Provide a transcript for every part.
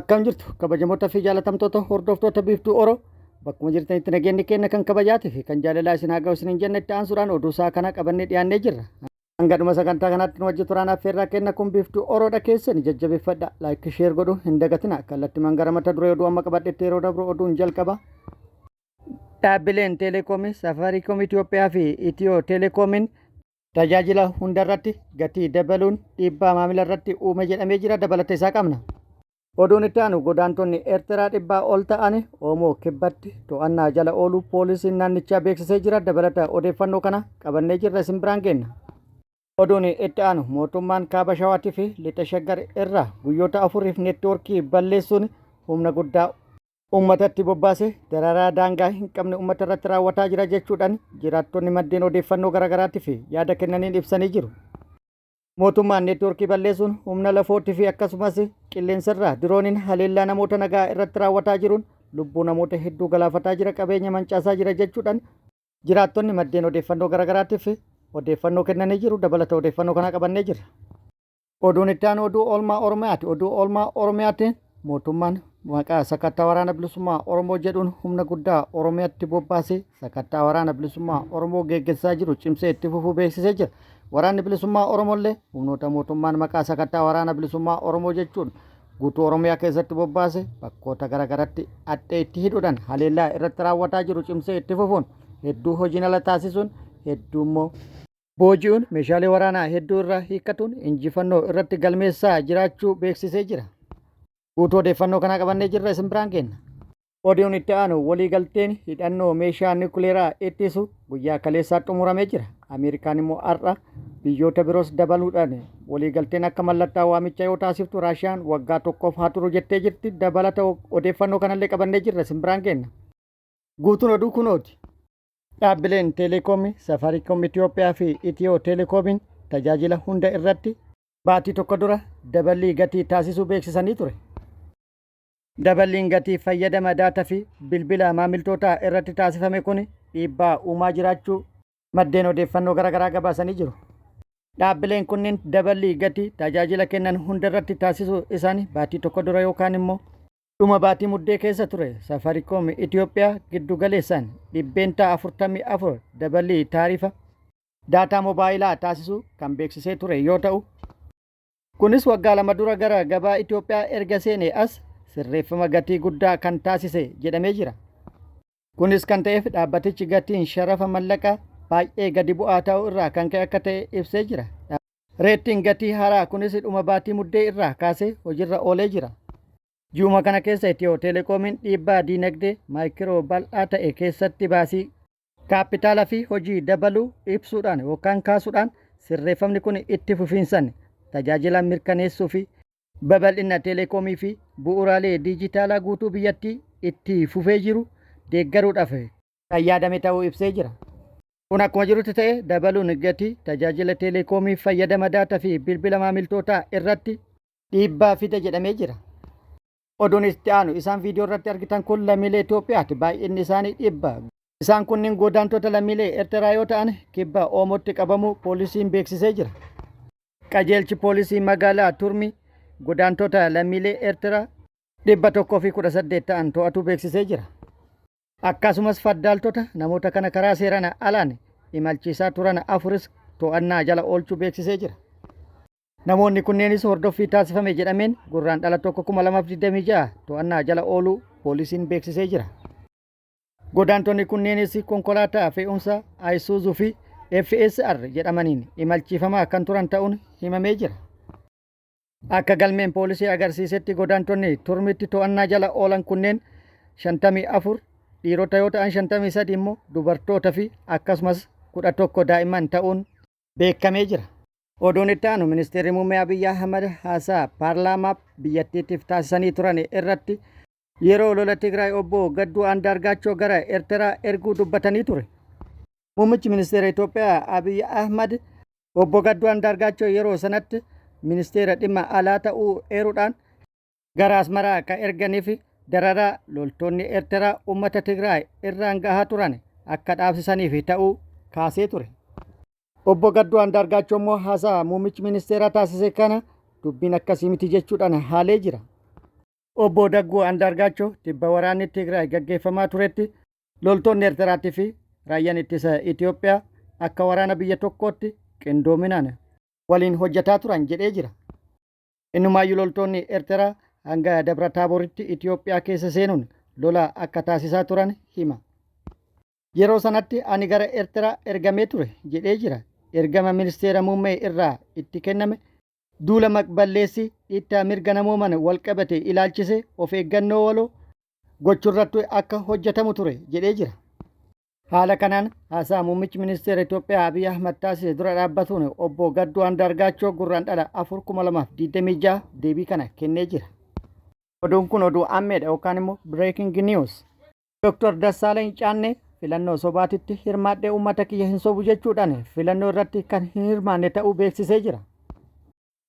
Akkam jirtu kabajamoota fi jaalatamtoota hordoftoota Biiftuu Oro, bakkuma jirtanitti nageenyi keenya kan kabajaatii fi kan jaalalaa isin haa ga'u isiniin jenna. Itti aansuudhaan oduu isaa kana qabannee dhiyaannee jirra. Hanga dhuma sagantaa kanaatti nu wajji turaan affeerraa kenna. Kun Biiftuu Oroodha, keessan jajjabeeffadha. Like, share godhu hin dagatina. Kallattimaan gara mata duree oduu amma qabadhetti yeroo dabru, oduun jalqaba. Dhaabbileen Teelekoomii Safaariikoom Itoophiyaa fi Itiyoo Teelekoomiin tajaajila hundarratti gatii dabaluun dhiibbaa maamila irratti uume jedhamee jira. Dabalata isaa qabna. Oduun itti aanu, godaantonni Eertiraa 100 ol ta'an Oomoo Kibbatti to'annaa jala ooluu poolisiin naannichaa beeksisee jira. Dabalata odeeffannoo kana qabannee jirra, isin biraan geenna. Oduun itti aanu, mootummaan Kaaba Shawaatii fi Lixa Shaggar irraa guyyoota 4f neetwoorkii balleessuun humna guddaa uummatatti bobbaasee dararaa daangaa hin qabne uummata irratti raawwataa jira jechuudhaan jiraattonni maddeen odeeffannoo garaagaraatiif yaada kennaniin ibsanii jiru. Mootummaan neetwoorkii balleessuun humna lafootii fi akkasumas qilleensarraa dirooniin haleellaa namoota nagaa irratti raawwataa jiruun lubbuu namoota hedduu galaafataa jira, qabeenya mancaasaa jira jechuudhaan jiraattonni maddeen odeeffannoo garaagaraatiif odeeffannoo kennanii jiru. Dabalata odeeffannoo kanaa qabannee jirra. Oduun itti aanu oduu oolmaa Oromiyaati. Oduu oolmaa Oromiyaati, mootummaan maqaa sakattaa Waraana Bilisummaa Oromoo jedhuun humna guddaa Oromiyaatti bobbaasee sakattaa Waraana Bilisummaa Oromoo geggeessaa jiru cimsee itti fufuu beeksisee jira. Waraanni Bilisummaa Oromoollee humnoota mootummaan maqaa sakattaa Waraana Bilisummaa Oromoo jechuun guutuu Oromiyaa keessatti bobbaase bakkoota garaagaratti haxxee itti hidhuudhaan haleellaa irratti raawwataa jiru cimsee itti fufuun hedduu hojiin ala taasisuun, hedduu immoo booji'uun, meeshaalee waraanaa hedduu irraa hiikkatuun injifannoo irratti galmeessaa jiraachuu beeksisee jira. Guutuu odeeffannoo kanaa qabannee jirra, isin biraan geenna. Oduun itti aanu, waliigalteen hidhannoo meeshaa nukleeraa ittisu guyyaa kaleessaa xumuramee jira. Ameerikaan immoo har'a biyyoota biroos dabaluudhaan waliigalteen akka mallattaa waamicha yoo taasiftu, Raashiyaan waggaa tokkoof haa turu jettee jirti. Dabalata odeeffannoo kanallee qabannee jirra, isin biraan geenna. Guutuun oduu kunooti. Dhaabbileen Teelekoomii Safaariikoom Itoophiyaa fi Itiyoo Teelekoomiin tajaajila hunda irratti baatii tokko dura daballii gatii taasisuu beeksisanii ture. Daballiin gatii fayyadama daataa fi bilbila maamiltootaa irratti taasifame kun dhiibbaa uumaa jiraachuu maddeen odeeffannoo garaagaraa gabaasanii jiru. Dhaabbileen kunneen daballii gatii tajaajila kennan hunda irratti taasisuu isaanii baatii tokko dura yookaan immoo dhuma baatii Muddee keessa ture. Safarikoom Itoophiyaa giddu galeessaan 44% daballii taarifa daataa moobaayilaa taasisuu kan beeksisee ture yoo ta'u, kunis waggaa 2 dura gara gabaa Itoophiyaa erga seenee as sirreeffama gatii guddaa kan taasise jedhamee jira. Kunis kan ta'eef dhaabbatichi gatiin sharafa mallaqaa baay'ee gadi bu'aa ta'uu irraa kan ka'e akka ta'e ibsee jira. Reettiin gatii haaraa kunis dhuma baatii Muddee irraa kaasee hojirra oolee jira. Ji'uma kana keessa Itiyoo Teelekoomiin dhiibbaa diinagdee maayikiroo bal'aa ta'e keessatti baasii kaappitaala fi hojii dabaluu ibsuudhaan yookaan kaasuudhaan, sirreeffamni kun itti fufiinsan tajaajila mirkaneessuu fi babal'ina teelekoomii fi bu'uuraalee diijitaalaa guutuu biyyattii itti fufee jiru deeggaruudhaaf kan yaadame ta'uu ibsee jira. Kun akkuma jirutti ta'e, dabaluun gatii tajaajila teelekoomii fayyadama daataa fi bilbila maamiltootaa irratti dhiibbaa fida jedhamee jira. Oduun itti aanu, isaan viidiyoo irratti argitan kun lammiilee Itoophiyaati. Baay'inni isaanii 100. Isaan kunniin godaantota lammiilee Eertiraa yoo ta'an, Kibba Oomootti qabamuu poolisiin beeksisee jira. Qajeelchi poolisii magaalaa Turmi godaantota lammiilee Eertiraa 118 ta'an to'atuu beeksisee jira. Akkasumas faddaaltota namoota kana karaa seeraan alaan imalchiisaa turan afuris to'annaa jala oolchuu beeksisee jira. Namoonni kunneenis hordoffii taasifame jedhameen Gurraandhala 1, 2026 to'annaa jala ooluu poolisiin beeksisee jira. Godaantonni kunneenis konkolaataa fe'umsa Ayisuuzuu fi FSR jedhamaniin imalchiifamaa kan turan ta'uun himamee jira. Akka galmeen poolisii agarsiisetti, godaantonni Turmitti to'annaa jala oolan kunneen 54 dhiirota yoo ta'an, 53 immoo dubartoota fi akkasumas 11 daa'imman ta'uun beekamee jira. Oduun itti aanu, Ministeerri Muummee Abiyyi Ahmad haasaa paarlaamaa biyyattiitiif taasisanii turan irratti yeroo lola Tigraay obbo Gadduu Andaargaachoo gara Eertiraa erguu dubbatanii ture. Muummichi Ministeera Itoophiyaa Abiyyi Ahmad Obbo Gadduu Andaargaachoo yeroo sanatti ministeera dhimma alaa ta'uu eeruudhaan, gara Asmaraa akka erganiif dararaa loltoonni Eertiraa uummata Tigraay irraan gahaa turan akka dhaabsisaniif ta'uu kaasee ture. Obbo Gadduu Andaargaachoo immoo haasaa muummichi ministeeraa taasise kana dubbiin akkasii miti jechuudhaan haalee jira. Obbo Dagguu Andaargaachoo tibba waraanni Tigraay gaggeeffamaa turetti loltoonni Ertiraatii fi raayyaan ittisa Itoophiyaa akka waraana biyya tokkootti qindoominaan waliin hojjetaa turan jedhee jira. Innumaayyuu loltoonni Ertiraa hanga Dabra Taabooritti Itoophiyaa keessa seenuun lola akka taasisaa turan hima. Yeroo sanatti ani gara Ertiraa ergamee ture jedhee jira. Ergama ministeera muummee irraa itti kenname duula maq-balleessii dhiittaa mirga namooman walqabate ilaalchisee of eeggannoo waloo gochuurratti akka hojjetamu ture jedhee jira. Haala kanaan haasaa muummichi ministeera Itoophiyaa Abiy Ahmad taasise dura dhaabbatuun obbo Gadduu Andaargaachoo Gurraandhala 4 2026 deebii kana kennee jira. Oduun kun oduu ammeedha yookaan immoo breaking news. Dr. Dassaalany Caannee filannoo sobaatitti hirmaadhee uummata kiyya hin sobu jechuudhaan filannoo irratti kan hin hirmaanne ta'uu beeksisee jira.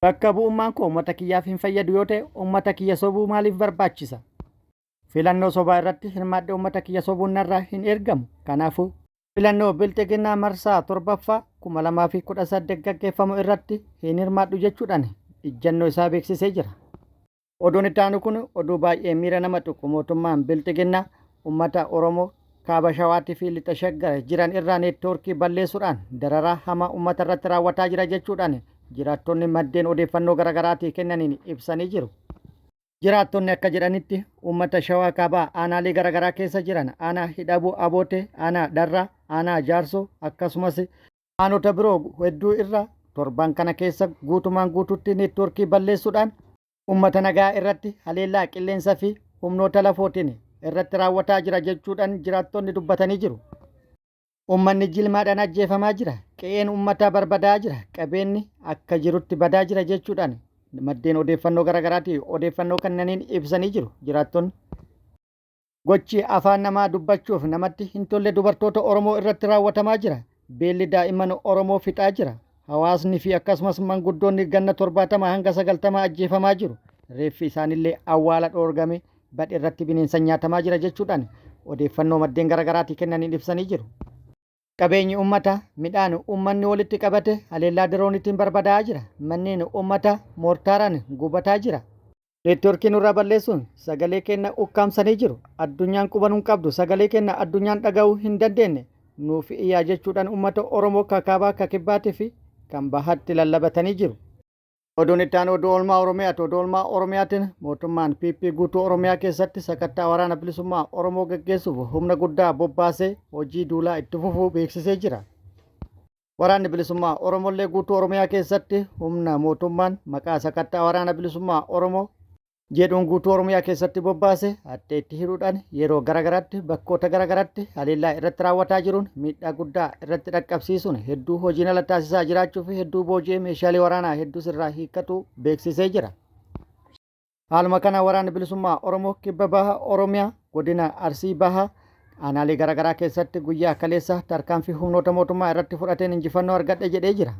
Bakka bu'ummaan koo uummata kiyyaaf hin fayyadu yoo ta'e uummata kiyya sobuu maaliif barbaachisa? Filannoo sobaa irratti hirmaadhee uummata kiyya sobuun narraa hin ergamu. Kanaafuu filannoo Bilxiginnaa marsaa torbaffaa 2018 gaggeeffamu irratti hin hirmaadhu jechuudhaan ijjannoo isaa beeksisee jira. Oduun itti aanu kun oduu baay'ee miira nama tuqu mootummaan Bilxiginnaa uummata Oromoo kaaba Shawaatii fi lixa Shaggar jiran irraa neetwoorkii balleessuudhaan dararaa hamaa uummata irratti raawwataa jira jechuudhaan jiraattonni maddeen odeeffannoo garaagaraatii kennaniin ibsanii jiru. Jiraattonni akka jedhanitti uummata Shawaa kaabaa aanaalee garaagaraa keessa jiran aanaa Hidhabuu Abootee, aanaa Dharraa, aanaa Jaarsoo akkasumas aanota biroo hedduu irra torban kana keessa guutumaan guututti neetwoorkii balleessuudhaan uummata nagaa irratti haleellaa qilleensa fi humnoota lafootiin irratti raawwataa jira jechuudhaan jiraattonni dubbatanii jiru. Uummanni jilmaadhaan ajjeefamaa jira. Qe'een uummataa barbadaa'aa jira. Qabeenyi akka jirutti badaa jira jechuudhaan maddeen odeeffannoo garaagaraatii odeeffannoo kanneen ibsanii jiru jiraattonni. Gochi afaan namaa dubbachuuf namatti hin tolle dubartoota Oromoo irratti raawwatamaa jira. Beelli daa'imman Oromoo fixaa jira. Hawaasni fi akkasumas manguddoonni ganna 70 hanga 90 ajjeefamaa jiru. Reeffi isaanillee awwaala dhoorgame badhe irratti bineensa nyaatamaa jira jechuudhaan odeeffannoo maddeen garaagaraatii kennaniin ibsanii jiru. Qabeenyi uummataa midhaan uummanni walitti qabate haleellaa diroonitiin barbadaa'aa jira. Manneen uummataa moortaaraan gubataa jira. Neetwoorkii nurraa balleessuun sagalee keenya ukkaamsanii jiru. Addunyaan quba nun qabdu sagalee keenya addunyaan dhaga'uu hin dandeenye nuuf iyyaa jechuudhaan uummata Oromoo kakaabaa kakibbaatii fi kan bahatti lallabatanii jiru. Oduun itti aanu oduu oolmaa Oromiyaati. Oduu oolmaa Oromiyaatiin mootummaan PP guutuu Oromiyaa keessatti sakattaa waraana bilisummaa Oromoo gaggeessuuf humna guddaa bobbaasee hojii duulaa itti fufuu beeksisee jira. Waraanni Bilisummaa Oromollee guutuu Oromiyaa keessatti humna mootummaan maqaa sakattaa waraana bilisummaa Oromoo jedhuun guutuu Oromiyaa keessatti bobbaase haxxee itti hidhuudhaan yeroo garagaraatti bakkoota garagaraatti haleellaa irratti raawwataa jiruun miidhaa guddaa irratti dhaqqabsiisuun hedduu hojiin ala taasisaa jiraachuu fi hedduu booji'ee meeshaalee waraanaa hedduus irraa hiikkatu beeksisee jira. Haaluma kana waraanni bilisummaa Oromoo kibba baha Oromiyaa godina Arsii baha aanaalee garaagaraa keessatti guyyaa kaleessa tarkaanfii humnoota mootummaa irratti fudhateen injifannoo argadhe jedhee jira.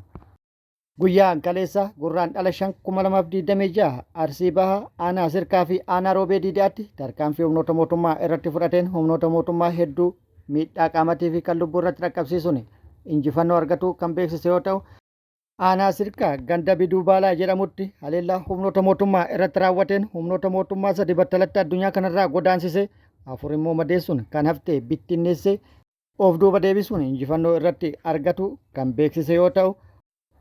Guyyaan kaleessa Gurraandhala 5, 2026 Arsii baha aanaa Sirkaa fi aanaa Roobee Diidaatti tarkaanfii humnoota mootummaa irratti fudhateen humnoota mootummaa hedduu miidhaa qaamatii fi kan lubbuu irratti dhaqqabsiisuun injifannoo argatu kan beeksise yoo ta'u, Aanaa Sirkaa ganda Biduu Baalaa jedhamutti haleellaa humnoota mootummaa irratti raawwateen humnoota mootummaa sadi battalatti addunyaa kanarraa godaansise afur immoo madeessuun kan hafte bittinneessee of duuba deebisuun injifannoo irratti argatu kan beeksise yoo ta'u,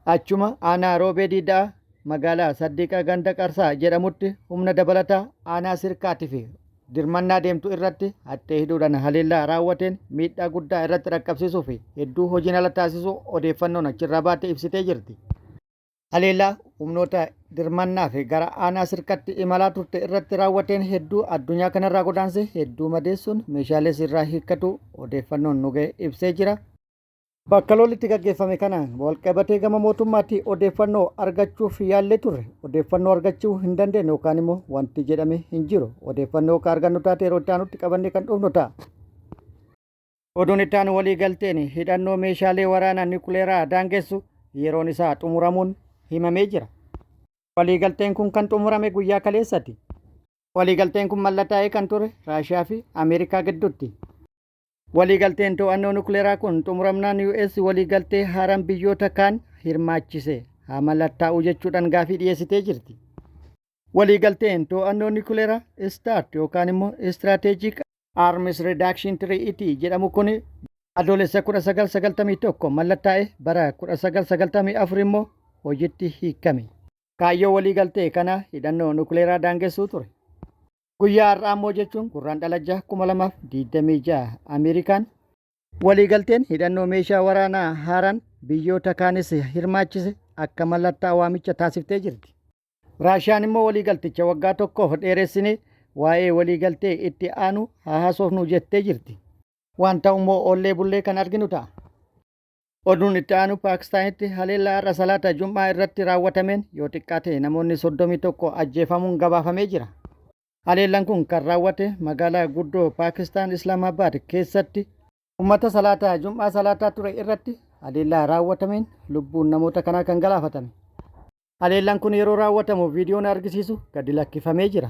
achuma aanaa Roobee Diidaa magaalaa Saddiiqaa ganda Qarsaa jedhamutti humna dabalataa aanaa Sirkaatii fi dirmannaa deemtu irratti haxxee hidhuudhaan haleellaa raawwateen miidhaa guddaa irratti dhaqqabsiisuu fi hedduu hojiin ala taasisuu odeeffannoon achirraa baate ibsitee jirti. Haleellaa humnoota dirmannaa fi gara aanaa Sirkatti imalaa turte irratti raawwateen hedduu addunyaa kanarraa godaanse hedduu madeessuun meeshaalee sirraa hiikkatu odeeffannoon nu ga'e ibsee jira. Bakka lolli itti gaggeeffame kanaan walqabatee gama mootummaatti odeeffannoo argachuuf yaallee turre. Odeeffannoo argachuu hin dandeenye yookaan immoo wanti jedhame hin jiru. Odeeffannoo akka argannu taate yeroo itti aanutti qabannee kan dhufnu ta'a. Oduun itti aanu walii galteen hidhannoo meeshaalee waraanaa nikuleeraa daangessu yeroon isaa xumuramuun himamee jira. Waliigalteen kun kan xumurame guyyaa kaleessati. Waliigalteen kun mallattaa'ee kan ture Raashiyaa fi Ameerikaa gidduutti. Waliigalteen to'annoo nukleeraa kun xumuramnaan US waliigaltee haaraan biyyoota kaan hirmaachise haa mallattaa'u jechuudhaan gaafii dhiyeessitee jirti. Waliigalteen to'annoo nikuleeraa START yookaan immoo Strategic Arms Reduction Treaty jedhamu kun Adoolessa 1991 mallattaa'e, bara 1994 immoo hojiitti hiikame. Kaayyoo waliigaltee kanaa hidhannoo nukuleeraa daangessuu ture. Guyyaa har'aa immoo, jechuun Gurraandhala 6 2026, Ameerikaan waliigalteen hidhannoo meeshaa waraanaa haaraan biyyoota kaanis hirmaachise akka mallattaa waamicha taasiftee jirti. Raashiyaan immoo waliigalticha waggaa tokkoof dheeressinee waa'ee waliigaltee itti aanu haa haasofnu jettee jirti. Waan ta'u immoo oollee bullee kan arginu ta'a. Oduun itti aanu, Paakistaanitti haleellaa har'a salaata Jum'aa irratti raawwatameen yoo xiqqaate namoonni 31 ajjeefamuun gabaafamee jira. Haleellaan kun kan raawwate magaalaa guddoo Paakistaan Islaamabaad keessatti ummata salaata Jum'aa salaataa ture irratti haleellaa raawwatameen lubbuun namoota kanaa kan galaafatame. Haleellaan kun yeroo raawwatamu viidiyoon argisiisu gadi lakkifamee jira.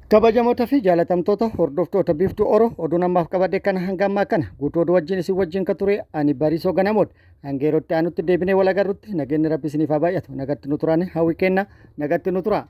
Kabajamoota fi jaalatamtoota hordoftoota Biiftuu Oro, oduun ammaaf qabadhe kana hanga ammaa kana. Guutuu oduu wajjin isin wajjin ka ture ani Bariisoo Ganamoodha. Hanga yerootti aanutti deebinee wal agarrutti nageenyi Rabbi isiniif haa baay'atu. Nagatti nu turaan hawwi kenna, nagatti nu tura.